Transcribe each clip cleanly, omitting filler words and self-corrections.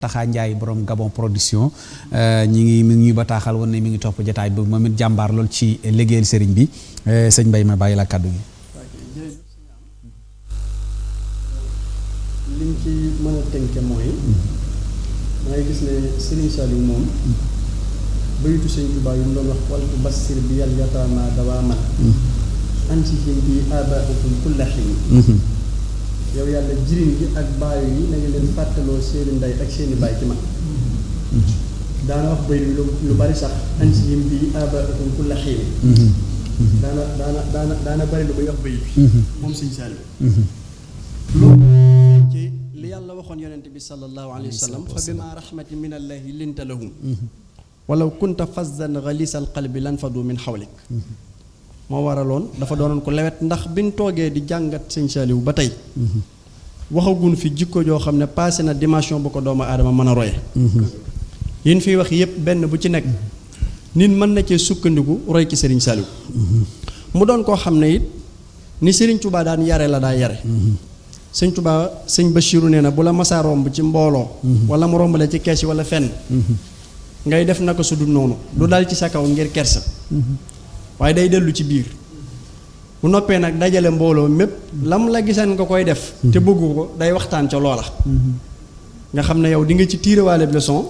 Taxa Njaay borom Gabon production mi ngi bataaxal woon ne mi ngi topp jotaay bi moom it jàmbaar lool ci liggéeyal sëriñ bi sëñ Mbaye ma bàyyi la kàddu gi. liñ ci mën a tënke mooy dangay gis ne Serigne Saliou moom bayitu sëñ Tuubaa yu mu doon wax waltu bassir bi yàlla yataama dawaa man ansihim bi abaakum kulla xiin yow yàlla jirim gi ak baayu yi na nga leen fàttaloo seeni ndey ak seeni baay ci man daana wax bayit bi lu bari sax ansihim bi abaakum kulla xiin daana bari lu bay wax bayit bi moom sëñ Saliou loolu ci li yàlla waxoon yonent bi sallallahu alayhi wa sallam fa bima rahmatin min allahi linta lahum walaw kunta fazzan ghalisa alqalbi lan fadu min xawlik moo waraloon dafa doonoon ko lewet ndax biñ toogee di jàngat sëñ Saliou ba tey waxagun fi jikko joo xam ne passé na dimension bu ko doomu aadama mën a roye yin fiy wax yépp benn bu ci nekk nit mën na cee sukkandiku roy ci sëriñ Saliou mu doon koo xam ne it ni sëriñ Touba daan yare la daa yare sëñ Touba sëñ Bachirou nee na bu la masaa romb ci mbooloo wala mu rombale ci kees yi wala fenn ngay def naka su dul noonu du dal ci sa kaw ngir kersa waaye day dellu ci biir bu noppee nag dajale mbooloo mépp lam la gisaan nga koy def te bëggu ko day waxtaan ca loola nga xam ne yow di nga ci tiirewaale leçon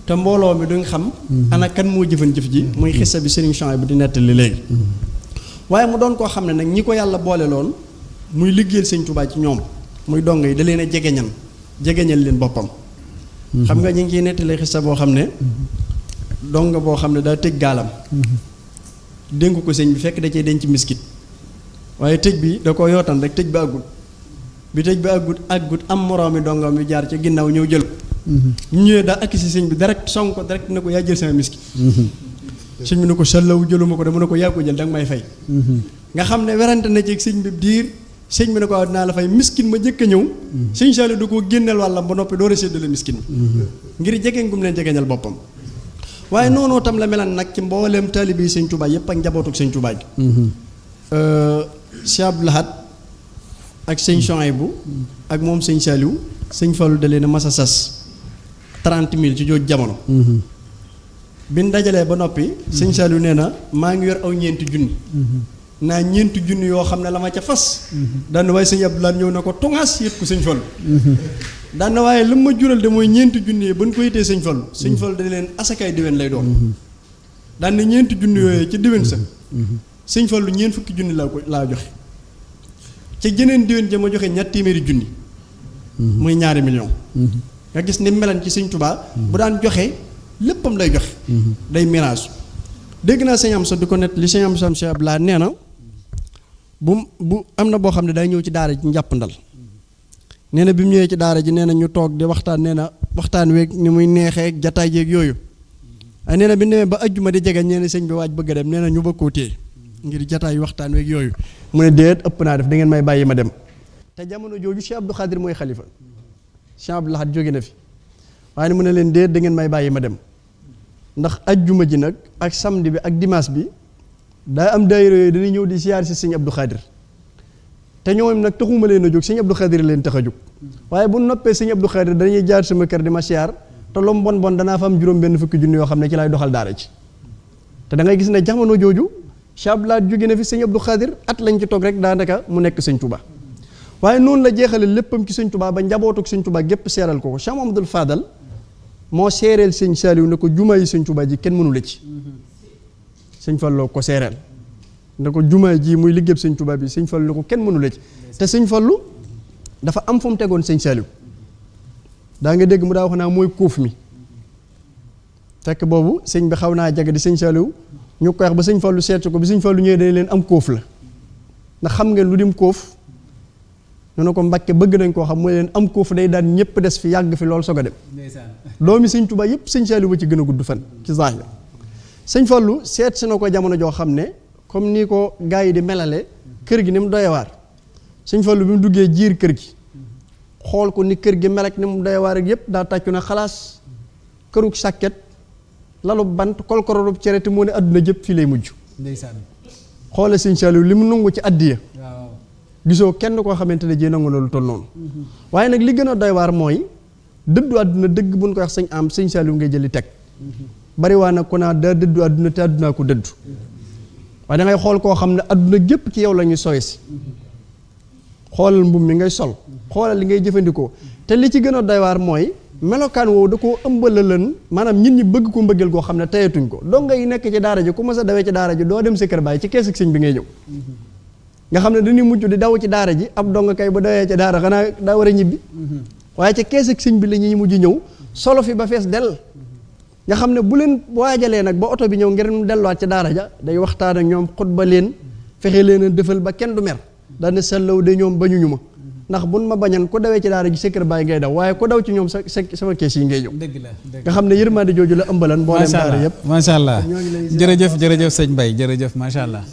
te mbooloo mi duñ xam ana kan moo jëfan jëf ji muy xissa bi Serigne Chouaïbou bi di nettali léegi waaye mu doon koo xam ne nag ñi ko yàlla boole loon muy liggéeyal sëñ Touba ci ñoom muy dong yi da leen a jegeñal leen boppam xam nga ñi ngi ciy nettali xissa boo xam ne dong boo xam ne daa tëj gaalam dénk ko sëñ bi fekk da cee denc miskit waaye tëj bi da ko yootan rek tëj bi àggut bi tëj bi àggut am moroomi dongam yu jaar ci ginnaaw ñëw jël ko ñu ñëwee daa akki si sëñ bi direct song ko direct ne ko yaa jël sama miskit sëñ bi ne ko sallaw jëluma ko dama ne ko yaa ko jël danga may fay nga xam ne werante na ci sëñ bi diir sëñ bi ne ko waaw dinaa la fay miskin ma jëkk a ñëw sëñ Saliou da koo génneel wàllam ba noppi door a séddale miskin bi ngir jegeen gum leen jegeñal boppam waaye noonu tam la melan nag ci mbooleem taalibe yi sëñ Touba yépp ak njabootuk sëñ Touba gi Cheikh Abdou Lahad ak sëñ Chouaïbou ak moom sëñ Saliou sëñ Fallou da leen a masa sas 30.000 ci jooju jamono bin dajalee ba noppi sëñ Saliou nee na maa ngi yor aw ñeenti junni naa ñeenti junni yoo xam ne la ma ca fas daan waaye sëñ Abdou Lahad ñëw na ko tungaas yët ko sëñ Fallou daan na waaye lu ma jural de mooy ñeenti junni yi ba ñu ko yitee sëñ Fallou da leen asakaay diwen lay doon daan na ñeenti junni yooyu ci diwen sa sëñ Fallou ñeent fukki junni laa joxe ca jeneen diwen ja ma joxe ñaar téeméeri junni muy ñaari million nga gis ni melan ci sëñ Touba bu daan joxe léppam lay joxe day mirage dégg naa sëñ am sa di ko net li sëñ am sam Cheikh Abdoulaye nee na bu am na boo xam ne day ñëw ci daara ji njàpp ndal nee na bi mu ñëwee ci daara ji nee na ñu toog di waxtaan nee na waxtaan weeg ni muy neexee jataay jeeg yooyu ay nee na bi demee ba ajjuma di jege nee na sëñ bi waaj bëgg a dem nee na ñu bëgg koo téye ngir jataay waxtaan weeg yooyu mu ne déet ëpp naa def da ngeen may bàyyi ma dem te jamono jooju Cheikh Abdou Khadir mooy xalifa Cheikh Abdou Lahad jóge na fi waaye mu ne leen déet da ngeen may bàyyi ma dem ndax ajjuma ji nag ak samedi bi ak dimanche bi daa am daayira yooyu dañuy ñëw di siyaar si sëñ Abdou Khadir te ñoom nag taxuma leen a jóg sëñ Abdou Khadir leen tax a jóg waaye bu noppee sëñ Abdou Khadir dañuy jaar sama kër di ma siyaar te lom bon danaa fa am juróom benn fukki junni yoo xam ne ci lay doxal daara ci te da ngay gis ne jamono jooju Cheikh Abdou Lahad jóge na fi sëñ Abdou Khadir at lañ ci toog rek daanaka mu nekk sëñ Touba waaye noonu la jeexale léppam ci sëñ Touba ba njabootuk sëñ Touba gépp seeral ko Cheikh Mamadou Fadal moo seereel sëñ Saliou ne ko jumaa yi sëñ Touba ji kenn mënu la ci sëñ Fallou ko seereel ne ko jumaa ji muy liggéey sëñ Touba bi sëñ Fallou ne ko kenn mënu la ci te sëñ Fallou dafa am fu mu tegoon sëñ Saliou daa nga dégg mu daa wax naa mooy kóof mi fekk boobu sëñ bi xaw naa jage di sëñ Saliou ñu koy wax ba sëñ Fallou seetu ko bi sëñ Fallou ñëwee dañ leen am kóof la ndax xam ngeen lu dim kóof ñu ne ko Mbàkke bëgg nañ koo xam mooy leen am kóof day daan ñëpp des fi yàgg fi lool soog a dem doomi sëñ Touba yëpp sëñ Saliou ba ci gën a gudd fan ci zaahir sëñ Fallou seet si na ko jamono joo xam ne comme nii ko gars yi di melale kër gi ni mu doyewaar sëñ Fallou bi mu duggee jiir kër gi xool ko ni kër gi melek ni mu doyewaar ak yëpp daa tàccu na xalaas kërug sàkket lalu bant kolkorolub cere te moo ne àdduna jëpp fii lay mujj xoole sëñ Saliou li mu nangu ci addiya gisoo kenn koo xamante ne ji nangu na lu toll noonu waaye nag li gën a doy waar mooy dëddu àdduna dëgg buñ ko wax sëñ am sëñ Saliou ngay jëli teg bari waa nag ku naa daa dëddu àdduna te àddunaa ko dëddu waaye da ngay xool koo xam ne àdduna gépp ci yow la ñuy sowe si xoolal mbubb mi ngay sol xoolal li ngay jëfandikoo te li ci gën a doy waar mooy melokaan woowu da koo ëmbalalan maanaam nit ñi bëgg ko mbëggeel goo xam ne tayatuñ ko donga yi nekk ci daara ji ku mës a dawee ci daara ji doo dem sa kër baay ci kees ak sëñ bi ngay ñëw nga xam ne dañuy mujj di daw ci daara ji ab dong kay bu dawee ci daara xanaa daa war a ñibbi waaye ci kees ak sëñ bi la ñuy mujj ñëw solo fi ba fees dell nga xam ne bu leen waajalee nag ba oto bi ñëw ngir mu delluwaat ci daara ja day waxtaan ak ñoom xutba leen fexe leen a defal ba kenn du mer daane sellaw de ñoom bañuñu ma ndax buñ ma bañan ku dawee ci daara ji sa kër baay ngay daw waaye ku daw ci ñoom sama kees yi ngay ñëw dëgg la nga xam ne yërmande jooju la ëmbalan boo leen daara yëpp macha allah jërëjëf sëñ Mbaye jërëjëf macha allah